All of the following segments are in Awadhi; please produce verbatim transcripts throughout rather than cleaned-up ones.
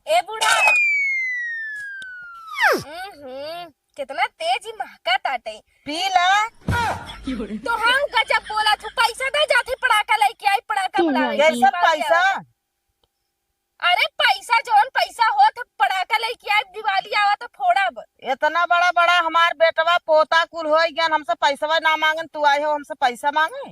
ए बूढ़ा। हम्म, कितना तेज ही महका ताटे। पी ला। तो हम गजब बोला थू, पैसा दे जाते, पड़ाका लेके आई, पड़ाका पी ला। बुलावे के कैसे बाद पैसा? आवे। अरे पैसा, जौन पैसा होत, पड़ाका लेके आई, दिवाली आवा तो फोड़ब। इतना बड़ा बड़ा हमार बेटवा पोता कुल हो गया, हमसे पैसवा ना मांगन, तू आए हो हमसे पैसा मांगे?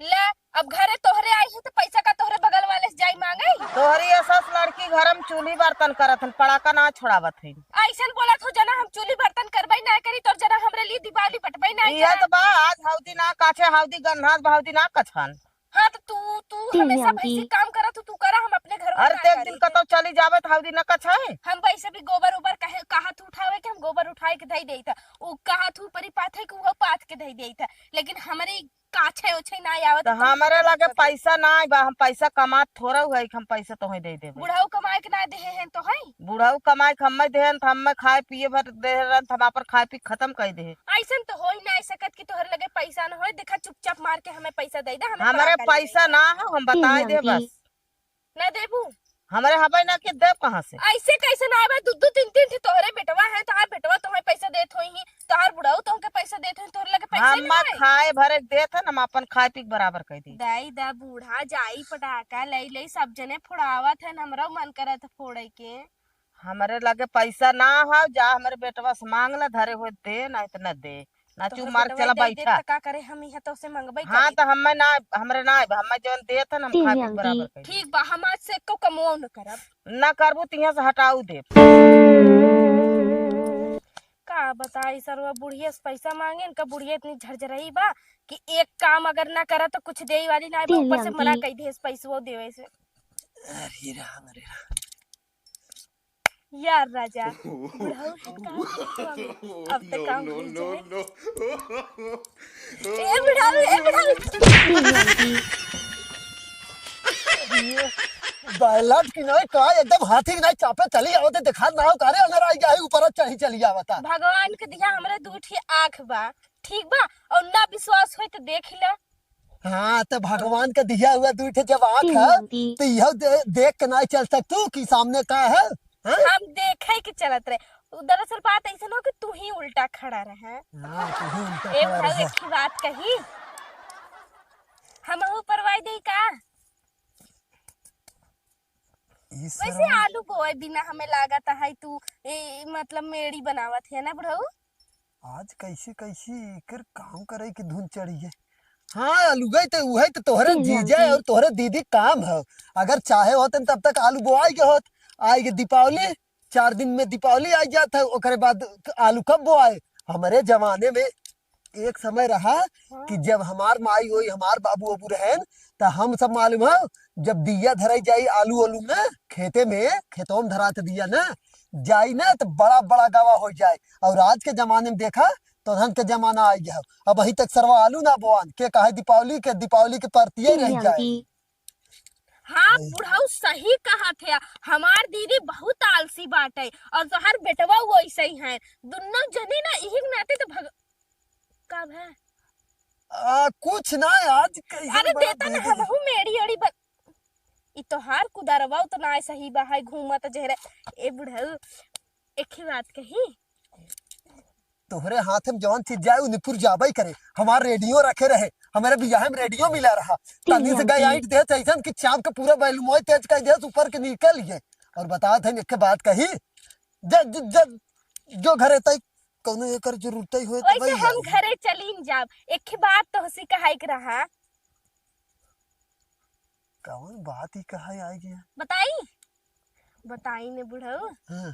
ले, अब घरे तोहरे आई है तो पैसा का तोहरे बगल वाले से जाई मांगे? तोहरी ऐसा लड़की घर में चूल्ही बर्तन करत हन, पड़ाका ना छोड़ावत हन। ऐसन बोलत हो जना हम चूल्ही बर्तन करबई ना करी, तोर जना हमरे लिए दिवाली बटबई ना इहे करी। तो बा, आज हौदी ना काछे, हौदी गन्हास, हौदी ना कछन। हाँ, तो तू, तू हमेशा भैंसी काम करत हो, तू करा, हम अपने घर में अरे ना ते एक दिन करी। कतौ चली जावे तो हौदी ना कछाए। हम वैसे भी गोबर उबर कहे, कहा तू उठावे के, हम गोबर उठाए के धई देई था। उ कहा तू परी पाथे के, उहो पाथ के धई देई था। लेकिन हमरे काछे ओछे ना आवत तो तो हमरे लगे पैसा ना बा, हम पैसा कमात थोड़ा हुआ है कि हम पैसा तोहे दे देबे। बुढ़ऊ कमाए के ना देहे हैं तो है? बुढ़ऊ कमाए के हमें देहे हैं, तो हमें खाए पिए भर देहे रहन, तो हम अपन खाए पी खत्म कर देहे। ऐसन तो हो ही ना सकत कि तोहरे लगे पैसा ना होए। देखा, चुपचाप मार के हमें पैसा दे दे, हमें हमरे पड़ाका ले पैसा ले। ना हो, हम बताए दे बस। ना देबू? हमरे हबे ना कि देब कहाँ से? ऐसे कैसे ना आवे? दू दू तीन तीन ठे तोहरे बेटवा है, तोहार बेटवा तोहे पैसा देत होई ही, तोहार बुढ़ऊ तोहके पैसा देत होई, तोहरे लगे पैसा हम नहीं है? खाए भरे के देत है, हम अपन खाए पी के बराबर कर दी। दाई दा बूढ़ा जाई पटाखा लई लई सब जने फोड़ावत है, हमरो मन करत है फोड़े के। हमरे लगे पैसा ना हो, जा हमरे बेटवा से मांग ले, धरे हुए दे, नहीं तो न दे। ना तोहरे चुप मार के बेटवा चला दे दे बैठा। त का करे, हम इहाँ तोसे मंगबे हाँ, करी। तो हमें ना, हमरे ना, हमें जौन देत हन, हम तीन खाए पी के आंटी। बराबर कर ठीक बा, हम आज से एको कमो न करब। ना करबू, तिहाँ से हटाऊ देब। का बताई सरवा, बुढ़िया से पैसा मांगे, इनका बुढ़िया इतनी झरझरई बा कि एक काम अगर ना करा तो कुछ देई वाली ना बा, तीन ऊपर से मना आंटी। कई देस पैसवो देवे से। अरे राम, अरे राम। यार राजा, बुढ़ऊ है का? अब तक काम हो जाए। ए बुढ़ऊ, ए बुढ़ऊ। बैलाट की नहीं का एकदम हाथी की नहीं चापे चली आवते, देखा ना हो का रे, अनर आई गया है, ऊपर चढ़ी चली आवता। भगवान के दिया हमरे दू ठे आँख बा, ठीक बा, और ना विश्वास होई तो देख ले। हाँ, तो भगवान का दिया हुआ दुई ठे जब आँख है, तो यह दे-, देख के नहीं चल सकतू कि सामने का है, हैं? हम देखे के चलत रहे। उ दरअसल बात ऐसन हो कि तू ही उल्टा खड़ा रहे। हाँ, तू ही उल्टा ए खड़ा भाई, रहे। एक ही बात कही, हम ऊपरवाई दे का? ई वैसे सरवा आलू बोए बिना हमें लागत है तू, ए, मतलब मेड़ी बनावत है ना बुढ़ऊ? आज कैसे कैसे एकर काम करे के धुन चढ़ी है। हाँ, अलुगई तो उहे तो तोहरे तीन जीजा आंटी। और तोहरे दीदी काम है। अगर चाहे होतन तब तक आलू बोआई के होत, आई के दीपावली, चार दिन में दीपावली आ जात है, ओकरे बाद आलू कब बोआए? हमरे जमाने में एक समय रहा हाँ। कि जब हमार माई होई, हमार बाबू अबू रहेन, त हम सब मालूम है, जब दिया धराई जाई आलू आलू में, खेते में, खेतों में धरात दिया ना, जाई ना तो बड़ा बड़ा गवा हो जाए। और आज के जमाने में देखा तो धन के जमाना आ गया। अब अभी तक सरवा आलू ना बोआन, के कहे दीपावली के, दीपावली के परतिये रह जाए। हाँ, बुढ़ऊ सही कहा थे, हमार दीदी बहुत आलसी बाटे और तोहार बेटवा वैसे ही है। दुन्नो जने ना इही के नाते तो भग-, का भा? आ, कुछ ना, आज कैसे अरे बड़ा देता ना, भेद है। हमहू मेड़ी ओड़ी बन-, ई तोहार कुदारवा तो ना सही बा, है घूमत जहरे। ए बुढ़ऊ, एक ही बात कही। तोहरे हाथ में जौन चीज जाए, उ निपुर जाबे करे। हमार रेडियो रखे रहे, हमारे बियाह में रेडियो मिला रहा। तनी से गई आइट देत ऐसन कि चाप के पूरा बैलूमोय तेज कर देत, ऊपर के निकल गए। और बता थे, एक बात कही, ज-, ज-, ज-, जो घरे तई कौनो एकर जरूरत ही होए तो वैसे भाई हम जाई। घरे चलीन जाब। एक ही बात तोहसे कहाई के रहा। कौन बात ही कहा आई गया? बताई? बताई ने बुढ़ऊ। हाँ।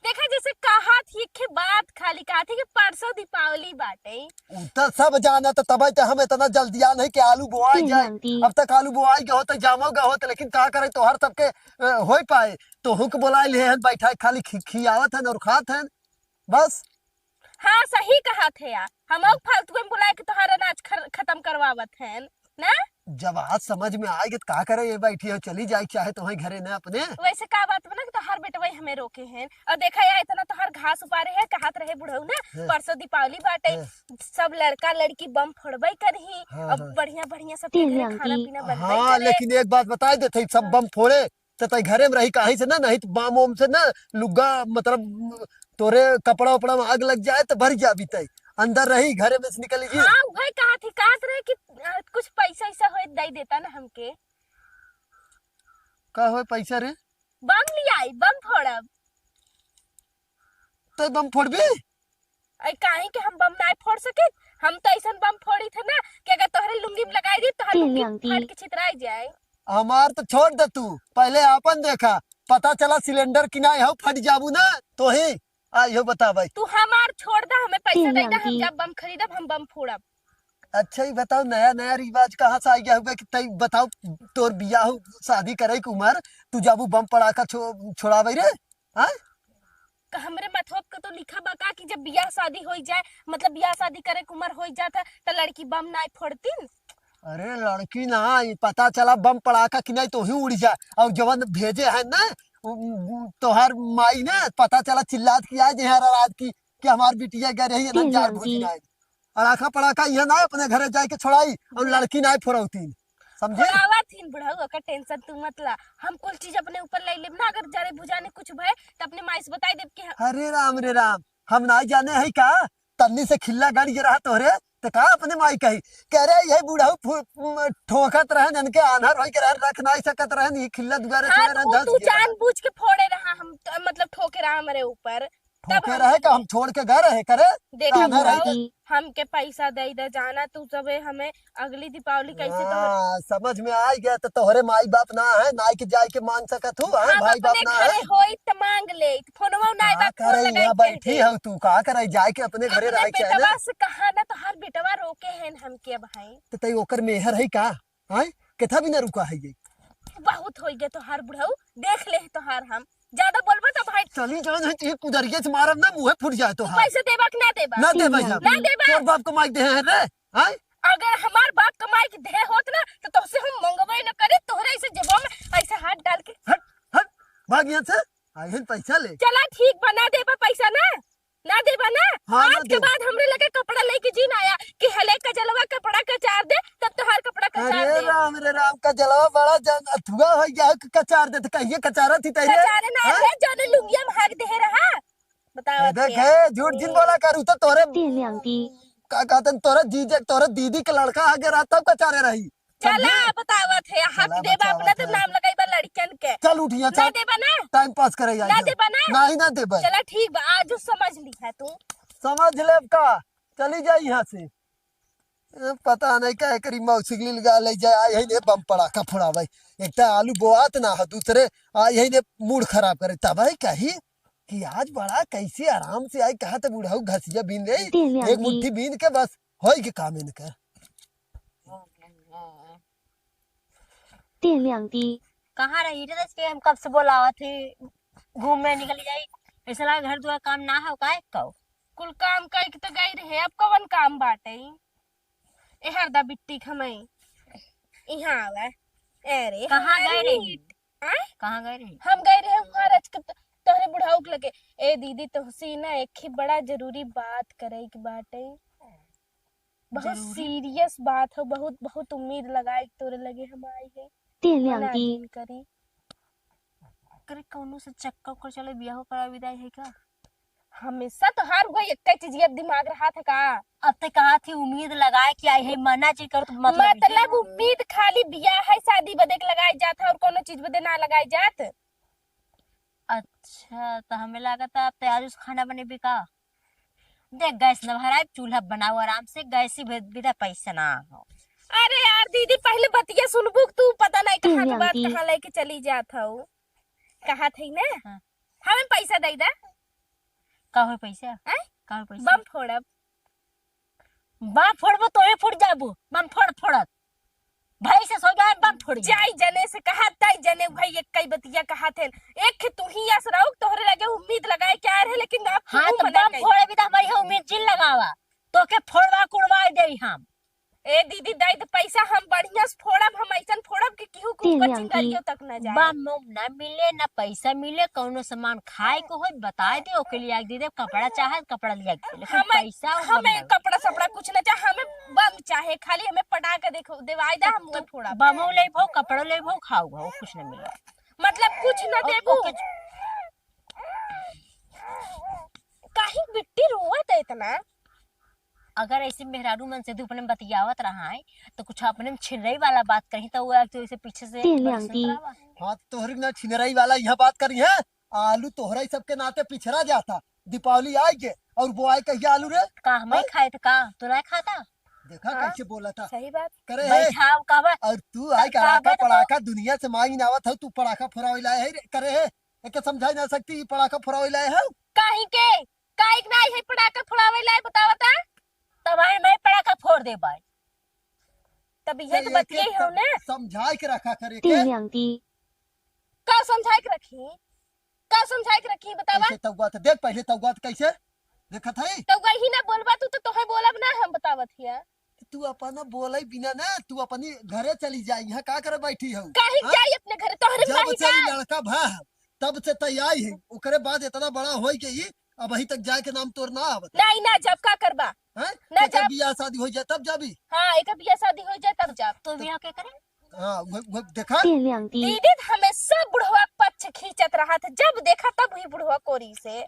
देखा जैसे कहा थी, एक बात खाली कहा थी कि परसों दीपावली बाटे। उ तो सब जाना, तो तबे तो हम इतना जल्दी आ नहीं कि आलू बोआई जाए। अब तक आलू बोआई गए होते, जामो गए होते, लेकिन का करे, तोहर सबके, अ, होई पाए। तो हुक बोला ले हैं, बैठा खाली खि-, खियावत हैं और खात हैं, बस। हाँ, सही कहा थे यार, हम लोग फालतू में बुलाए के तोहार अनाज खर-, खत्म करवावत हैं ना। जब आज समझ में आए तो का करे, ये बैठी हो, चली जाए चाहे तो वहीं घरे ना अपने। वैसे का बात बना कि तोहार बेटवा ही हमें रोके हैं, और देखा यार इतना तोहार घास उपारे है, कहत रहे बुढ़ऊ ना, हाँ। परसों दीपावली बाटे, हाँ। सब लड़का लड़की बम फोड़बे करही, हाँ, अब हाँ। बढ़िया बढ़िया सब के घरे खाना पीना बनबे हाँ, करे। लेकिन एक बात बताई देते, सब बम फोड़े, तो तई घरे में रही, काहे से ना, नहीं तो बम ओम से ना लुग्गा, मतलब तोरे कपड़ा उपड़ा में आग लग जाए तो भर जाबी तई। अंदर रही, घरे में से निकली जी। हाँ, वही कहा थी, कहत रहे कि, अ, कुछ पैसा ऐसा होए दे देता ना हमके। का होए पैसा रे? बम ले आई, बम फोड़ब। तो बम फोड़बी? अरे काहे के हम बम नाय फोड़ सकित? हम तो ऐसन बम फोड़ी थे ना कि अगर तोहरे लुंगी में लगाई दी, तोहर लुंगी फाट के छितराई जाए। हमार तो छोड़ दे तू, पहले आपन देखा, पता चला सिलेंडर किनाए हो, फट जाबू ना तो ही। आ, यो बता भाई। तू हमार छोड़ दे, हमें पैसा दे दे, हम जब बम खरीदब, हम बम फोड़ब। अच्छा, ये बताओ, नया नया रिवाज कहाँ से आ गया हुआ कि तई बताओ, तोर बियाह शादी करे के उम्र, तू जाबू बम पड़ाका छो-, छोड़ावे रे? हाँ? क-, हमरे मथवा पे तो लिखा बा का कि जब बियाह शादी होई जाए, मतलब बियाह शादी करे के उम्र होई जात है, तो लड़की बम नाय फोड़तीन? अरे लड़की ना, ये पता चला बम पड़ाका कि नहीं तो ही उड़ जाए, और जवन भेजे है ना, उ, उ, तोहार माई ने पता चला चिल्लात कि आज यहाँ रात की कि हमार बिटिया गए रही है ना, जान भूज जाए। अड़ाका पड़ाका यहाँ ना अपने घरे जाए के छोड़ाई और लड़की ना फोड़ौतीन, समझे? फोड़ावा थीन बुढ़ऊ, ओकर टेंशन तू मत ला। हम कुल चीज अपने ऊपर ले लेब ना, अगर जाने बुझाने कुछ भय तो अपने माई से बताई देब कि हम अरे राम रे राम, हम ना जाने है का? तन्नी से खिल्ला गड़ गिरा रहा तोहरे, तो का अपने माई कही कि अरे ये बुढ़ऊ फु-, म-, ठोकत रहन, इनके आन्हर होई के रहन, रख नाई सकत रहन, ये खिल्ला दुआरे हाँ, छोड़े रहन, तो धस तू गिरा। जानबूझ के फोड़े रहा, हम त-, मतलब ठोके रहा हमरे ऊपर। तब ठोके हम रहे का हम छोड़ के गए रहे करे? देख तो आन्हर है बुढ़ऊ, के। हमके पैसा दे दे, जाना तू सबे हमें अगली दीपावली कैसे तोहर हाँ, समझ में आ गया, तो तोहरे माई बाप ना है, नाई के जाए के मांग सकत हूँ, हाँ, हम भाई बाप अपने ना घरे है। होई त मांग ले, फोनवा नाई का बाप फोन करे, लगाई यहाँ के बैठी दे। हऊ तू, का करे, जाए के अपने घरे अपने रहे के चाहे ना। बेटवा से कहा ना, तोहार बेटवा रोके हैं हमके भाई। तो तई ओकर मेहर है का? हैं? केथा भी ना रुका है ये। बहुत होई गया तोहार बुढ़ऊ, देख ले तोहार हम। ज्यादा बोलबा तो भाई चली जाओ, नहीं तो ये कुदरिये से मारब ना, मुँहे फूट जाए तोहार। पैसे देबा कि ना देबा? ना देबा हम। ना देबा? तोर बाप कमाई दे है रे, हैं? अगर हमार बाप कमाई के दे होत ना, तो तोहसे हम मंगबे न करे, तोहरे ऐसे जेबा में ऐसे हाथ डाल के। हट, हट, भाग यहाँ से, आइहन पैसा ले। चला ठीक बा, ना देबा पैसा ना, ना देबा ना। हाँ, ना आज के देब। बाद हमरे लगे कपड़ा लेके जी ना आया कि हले कजलवा कपड़ा कचार दे, तब तोहार कपड़ा कचार अरे दे। राम रे राम, कजलवा बड़ा जन अथुआ हो गया है कि कचार दे, तो कहिए कचारा थी तैरे। कचारे ना हाँ? रे, जौन लुंगिया में हग दे रहा। बताओ ए, देख, के। ए, झूठ जिन बोला करू तो तोरे तेली आंटी। का कहते हैं, तोरे जीजे, तोरे दीदी के लड़का आगे रहा तब कचारे रही। चला, समझे? बतावत है, हक चला, देबा बतावत अपना तो है। नाम लगाई बा लड़कन के। चल उठिया, ना चल। देबा ना? टाइम पास करे आई ना है। देबा ना? नहीं, ना देबा। चला ठीक बा, आज समझ ली है तू। समझ लेब का? चली जाई यहाँ से। ए, पता नहीं का एकरी मौसी के लिए लगा ले जाए, आई है ने बम पड़ाका फोड़ावे। एक तो आलू बोआत ना है, दूसरे आई है ने मूड खराब करे। तब आई कही कि आज बड़ा कैसे आराम से आई, कहा तो बुढ़ऊ घसिया बीन दे, तेली एक आंटी। मुट्ठी बीन के बस होई के काम इनकर। तेली आंटी। कहाँ रही रे, के हम कब से बोलावत ही, घूमे निकल जाई, ऐसा लगा घर दुआर काम ना हो काहे कहो। कुल काम कई के तो गई रहे, अब कवन काम बाटे? ए हरदा बिट्टी खमई, इहाँ आवा। अरे कहाँ हमारी गए रही? मीट। आय? कहाँ गए रही? हम गए रहे वहाँ रच के त-, तोहरे बुढ़ऊ के लगे। ए दीदी, तोहसे ना एक ही बड़ा जरूरी बात करे के बाटे। बहुत जरूरी? सीरियस बात हो, बहुत, बहुत उम्मीद लगाए के तोरे लगे हम आई है। तेली मना आंटी। जिन करी। करे कौनो से चक्कर उक्कर चले, बियाह करा विदाई है का? हमेशा तोहार वही एक चीज ये दिमाग रहा था का? अब ते कहा थी उम्मीद लगाए कि आई है, मना जी कर तो मतलब मतलब उम्मीद खाली बियाह है शादी बदे के लगाए जात है और कोनो चीज बदे ना लगाए जात। अच्छा, तो हमें लागत है अब ते आज उस खाना बने भी का? देख गैस न भराए, चूल्हा बनाओ आराम से, गैस ही भे-, बिना पैसा ना हो। अरे यार दीदी, पहले बतिया सुनबू तू, पता नहीं कहाँ के बात आंटी। कहाँ लेके चली जात हो। कहा थी ना? हाँ। हमें पैसा दे दे। का होई पैसा? आय? का होई पैसा? बम फोड़ब। बम फोड़बो तोहे फूट जाबो। बम फोड़ फोड़त। भाई से सो जाए बम फोड़ जाए। जाई जने से कहा ताई जने भाई एक कई बतिया कहा थे। एक खे तू ही आस रहो तोहरे लगे उम्मीद लगाए क्या रहे लेकिन आप हाँ, तू तो मना बम नहीं। फोड़े भी तो हमारी है उम्मीद जिन लगावा। तोके फोड़वा कुड़वा दे हम। ए दीदी, दे दे पैसा, हम बढ़िया से फोड़ब, हम ऐसन फोड़ब कि केहू के ऊपर तेरी चिंगारियों आंटी। तक ना जाए। बम उम ना मिले, ना पैसा मिले, कौनो सामान खाए के होई, बताए दे, ओके लिए दे दे, कपड़ा चाहे, कपड़ा लिया के दे, लेकिन हमें, पैसा उम हमें ना। कपड़ा सपड़ा कुछ ना चाहे, हमें बम चाहे, खाली हमें पटाखा देखो, देवाई दे, हम तो वही फोड़ब। बमो लेबो, कपड़ो लेबो, खाओ, खाओ, कुछ ना मिले। मतलब कुछ न और देबू? ओके। काहे बिट्टी रोवत है इतना? अगर ऐसे मेहरारू मन से धूपने में बतियावत रहा है, तो कुछ अपने में छिनरई वाला बात कही, तो वो तो ऐसे पीछे से तीन बड़ी आंटी। सुंदरावा। हाँ, तोहरी ना छिनरई वाला यहाँ बात करी है। आलू तोहरा ही सबके नाते पिछड़ा जाता। दीपावली आए के और वो आए कहिया आलू रे? का हम ही हाँ? खाए थे का? तू ना खाता? देखा हाँ? कैसे बोला था। सही बात। करे है। बैठा हम कहबा। और तू आए का का आका बात हो? पड़ाका दुनिया से मांगी ना आवत हो, तू पड़ाका फुरावे लाए है रे, करे है। एके समझाई ना सकती, ई पड़ाका फुरावे लाए है। काहे के? काहे के ना आई है पड़ाका फुरावे लाए, बतावा ता? तब आई मैं पड़ाका फोड़ दे बाई। तब ये तो तो एके बतिये हो सम-, ना। समझाए के रखा करे के। तीन आंटी। का समझाए के रखी? का समझाए के रखी, बतावा? कैसे तौआ तो देख, पहले तौआ तो कैसे? देखत है? तौआ ही ना बोलबा तू, तो तोहे बोलब ना हम, बतावत हिया। तू अपना बोले बिना ना, तू अपनी घरे चली जा, यहाँ का करे बैठी हो? काहे हाँ? जाई अपने घरे? तोहरे में जब रही से ई का? लड़का भा, तब से तैयार है, ओकरे बाद इतना बड़ा हो गई, अब अभी तक जाए के नाम तोर ना आवत। नहीं ना, जब का करबा? हैं? ना एकर जब बियाह शादी हो जाए तब जाबी? हाँ, एकर बियाह शादी हो जाए तब जाब। तो बियाह के करे? हाँ, वो, वो देखा? तीन आंटी। दीदी तो हमेशा बुढ़वा पक्ष खींचत रहा था, जब देखा तब ही बुढ़वा कोरी से।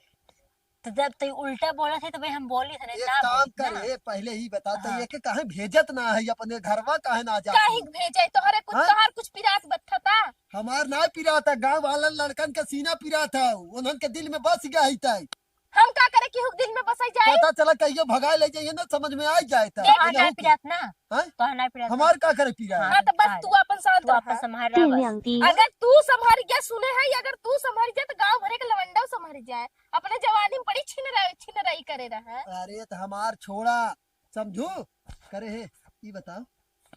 तो जब तू उल्टा बोला थे तो भाई हम बोली थे एक ना काम बोली, ना। करे, पहले ही बता, तो हाँ। ये के काहे भेजत ना है अपने घरवा, काहे ना जात काहे है? भेजे? तोहरे कुछ, हाँ? तोहर कुछ पिरात बत्थता? हमार ना पिरात है, गांव वालन लड़कन के सीना पिरात है, उन्हन के दिल में बस गया है तय। हम का करे कि हुक दिल में बसाई जाए? पता चला कहियो भगाए ले जाइए ना, समझ में आ जाए तय। देख तोहर ना ना। पिरात ना। हाँ? तोहर ना पिरात ना। हमार का करे पिरात? हाँ, हाँ, तो बस हाँ। तू अपन शांत तू रहा। अपन संभाल रहा तीन बस। आंटी। अगर तू संभाल गया सुने है, अगर तू संभाल गया तो गांव भरे के लवंडा संभाल जाए। अपने जवानी में बड़ी छिनरा-, छिनराई करे रहा। अरे तो हमार छोड़ा, समझू? करे है, ई बताओ,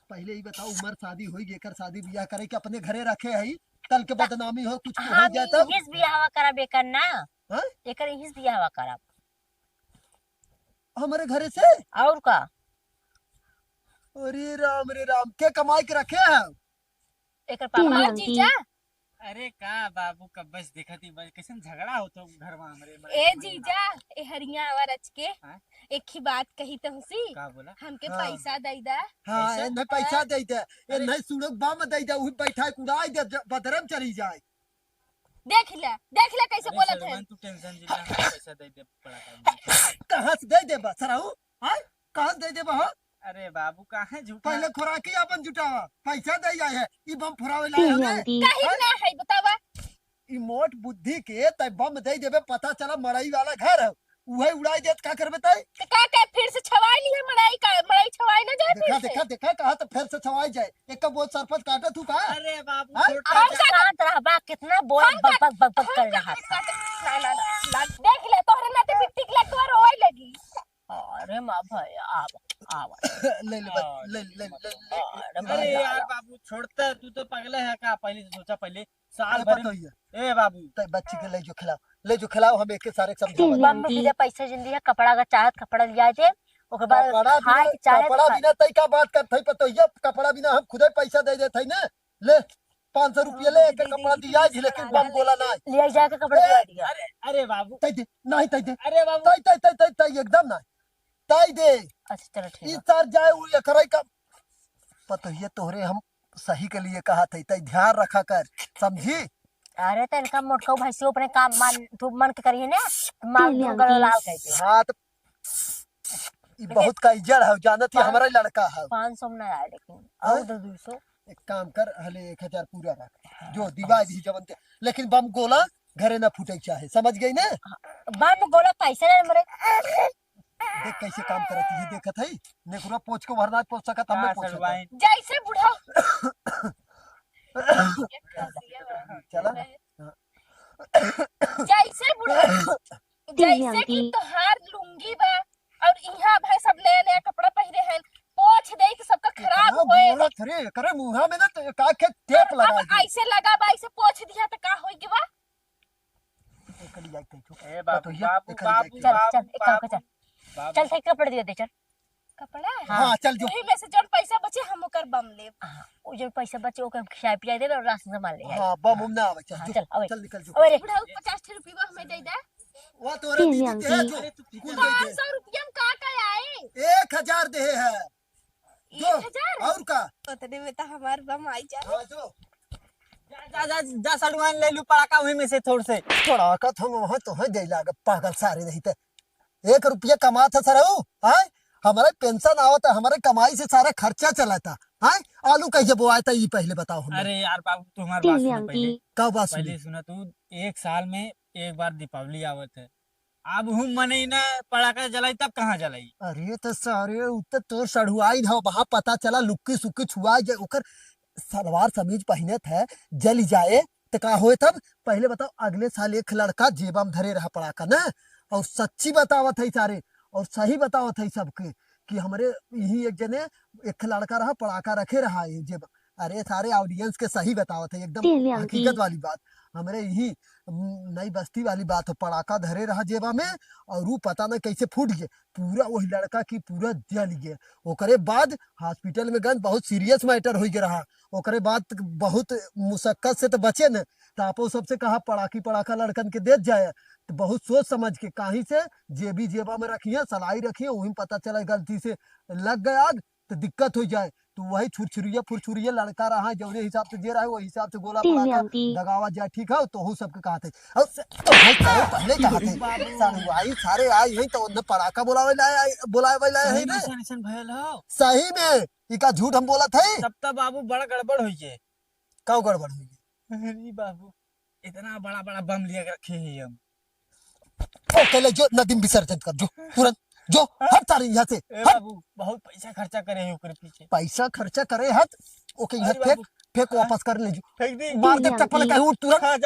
पहले ई बताओ, उमर शादी होई, एकर शादी बियाह करे के अपने घरे रखे है, कल के त-, बदनामी हो, कुछ के हो हम जाए तब? इहिस बियाहवा करब एकर ना। हाँ? एकर इहिस बियाहवा करब। हमरे घरे से? और का? अरे राम रे राम, के कमाई के रखे है? एकर पापा। हमार जीजा। अरे का बाबू, कब बस देखत ही बस, कैसन झगड़ा होत हो घर में हमरे, बड़े ए भाई जीजा, ए हरिया आवा रच के, हाँ? एक ही बात कही तुमसी, का बोला? हमके हाँ। पैसा दे दा। हाँ, पैसा? ए नहीं पैसा हाँ। दे दे, ए अरे। नहीं सुनो, बम दे दे, वही बैठा के उड़ाई दे, ज-, बदरम चली जाए। देख ले, देख ले कैसे अरे बोलत है। सरवन, तू tension जिला, हम पैसा दे दे, पड़ा कर। कहाँ से दे देबा सराऊ? हाँ? कहाँ से दे देबा, हाँ? अरे बाबू, काहे झूठा? पहले खुराकी अपन जुटावा, पैसा दे आए है, ई बम फुरावे लाए हमें। कहीं हाँ? ना है, बतावा। ई मोट बुद्धि के तय बम दे देबे, पता चला मड़ई वाला घर है, उहे उड़ाई देत का करबे तय? तो का, का फिर से छवाई ली है मड़ई का, मड़ई छवाई ना जाए देखा, फिर से? देखा, देखा, कहा तो फिर से छवाई जाए, एक वो सरपत काटा तू का? अरे बाबू, हाँ? छोटा हम सा- शांत रह बा, कितना बोल हम बक, का- बक, बक, बक हम कर का रहा फिर था। काटे? ना, ना, ना, ना, देख ले, तोहरे नाते बिट्टी के लड्डू रोए लगी। अरे माँ भाई, आवा, आवा। ले ले, बस, हाँ, ले, ले, ले, ले, ले। अरे अरे यार बाबू, छोड़ता, तू तो पगला है का? पहले से सोचा, पहले साल ए, भर पतोहिया। ए बाबू। तै बच्ची के ले जो खिलाओ, ले जो खिलाओ, हम एक सारे समझावा। मम्मी बिना पैसा जिंदगी है, कपड़ा का चाहत कपड़ा लिया दे, ओकर बाद कपड़ा खाए बिना, के चाहे तो कपड़ा खा। बिना तै का बात करत है पतोहिया, कपड़ा बिना हम खुदे पैसा दे देत है ना। ले, पाँच सौ रुपया ले, एक कपड़ा दिया जी, लेकिन बम गोला ना। ले जाके कपड़ा ए, दिया दिया। अरे, अरे बाबू। तै दे, नहीं तै दे। अरे बाबू। तै, तै, तै, तै, तै, एकदम ना। तै दे। अच्छा, चलो, ठीक ई है। सर जाए, उ एकरई का। पतोहिया तोहरे हम सही के लिए कहा थे, तै ध्यान रखा कर, समझी? अरे, तो इनका मोटका भाई से अपने काम मान, तू मन के करिए ना, माल तीन दूर गलो आंटी। लाल कर दे। हाँ, तो ई बहुत का इज्जत है, जानत ही पाँच, हमारा लड़का है। पाँच सौ में ना आए, लेकिन हाँ? और दो, दो सौ। एक काम कर, हले एक हजार पूरा रख, जो दिवा दी जवन ते, लेकिन बम गोला घरे ना फूटे के चाहे, समझ गई ना? बम गोला पैसे ना मरे। देख कैसे काम करत ही, देखत है, नेकुरा पोछ के भरना पोछ सकत, हम हाँ, नहीं पोछ सकत। जैसे बूढ़ा। चला। जैसे बूढ़ा। जैसे कि तोहार लुंगी बा और इहाँ भाई सब नया नया कपड़ा पहिरे हैं, पोछ दे तो सबका खराब होए। बोलत रे, करे मुँहा में ना तो का के टेप लगा दे। ऐसे लगा बा, ऐसे पोछ दिया तो का होई के बा? ए बाबू, बाबू, बाबू, चल, चल, एक काम कर, चल। बाबू। चल, ठीक, कपड़ा दिया दे, चल। कपड़ा? हाँ, चल जो। वही में से जौन पैसा बचे, हम ओकर बम लेब। हाँ, वो जौन पैसा बचे, ओकर हम खिया पिया देब और राशन सामान ले आए। हाँ, बम उम ना आवे, चल हाँ, जो। चल, अबे। चल निकल जो। अबे रे। बुढ़ऊ, पचास ठे रुपया हमें दे दे। वो तो रे दीदी के है जो। अरे तू कुल दे दे। पाँच सौ रुपया में का का आए? एक हजार दे है। जो, एक हजार? और का? उतने में तो हमार बम आई जाए। हाँ, जो। जा, जा, जा, जा, सड़ुआइन ले लू पड़ाका वहीं में से थोड़ से। पड़ाका तो हम वहाँ तो है दे लाग, पागल सारे नहीं ते। एक रुपया कमात है सरऊ, हैं? हमारे पेंशन आवत है, हमारे कमाई से सारा खर्चा चलत है, हैं? आलू कहिए बोआत है, ई पहले बताओ हमें। अरे यार बाबू, तू हमारी बात सुनो पहले। का बात सुनी? पहले सुना तू, एक साल में एक बार दीपावली आवत है, अब हम मनई ना पड़ाका जलाई, तब कहाँ जलाई? अरे तो सारे, उ तो तोर सड़ुआइन है, वहाँ पता चला लुक्की सुक्की छुआ जाए, ओकर सलवार समीज पहिनत है, जली जाए, तो का होए तब? पहले बताओ, अगले साल एक लड़का जेबा में धरे रहा पड़ाका ना, और सच्ची बतावत है सारे, और सही बतावत है सबके, कि हमरे यही एक जने एक लड़का रहा, पड़ाका रखे रहा है जेब। अरे सारे audience के सही बतावत है, एकदम हकीकत वाली बात। हमरे यही, उम, नई बस्ती वाली बात हो, पड़ाका धरे रहा जेबा में, और ऊ पता न कैसे फूट गए, पूरा वही लड़का की पूरा जल गए। ओकरे बाद hospital में गन, बहुत serious matter हो गया रहा। ओकरे बाद बहुत मुशक्कत से तो बचे न, तो आपो सबसे कहा पड़ाकी पड़ाका लड़कन के देत जाए, तो बहुत सोच समझ के, काहे से जेबी जेबा में रखिए, सलाई रखिए, वही में पता चला गलती से लग गए आग, तो दिक्कत हो जाए। तो वही छुरछुरिया फुरछुरिया लड़का रहा, जौने हिसाब से जे रहे, वही हिसाब से गोला पड़ाका दगावा जाए, ठीक है? तो हो सबके कहा थे। और से, तो भाई साहब पहले कहा थे, सारे भाई सारे आए हैं, तो उन्हें पड़ाका बुलावे लाए, आए, बुलावे लाए हैं सही में ना? ऐसन, ऐसन भयल हो। सही में, ई का झूठ हम बोलत है? तब तब बाबू बड़ा गड़बड़ होई है। का गड़बड़ होई है? अरे बाबू, इतना बड़ा बड़ा बम लिया के रखे हैं हम। ओके, ले जो, नदी में विसर्जन कर, जो, तुरंत, जो, हट तारी यहाँ से, ए हट। बाबू, बहुत पैसा खर्चा करे हैं ओकरे पीछे। पैसा खर्चा करे हट, ओके, यहाँ अरे फेंक, बाबू। फेंक, हाँ। वापस कर ले जो। फेंक दी। मार दे चप्पल कहीं, उठ तुरंत। हाँ,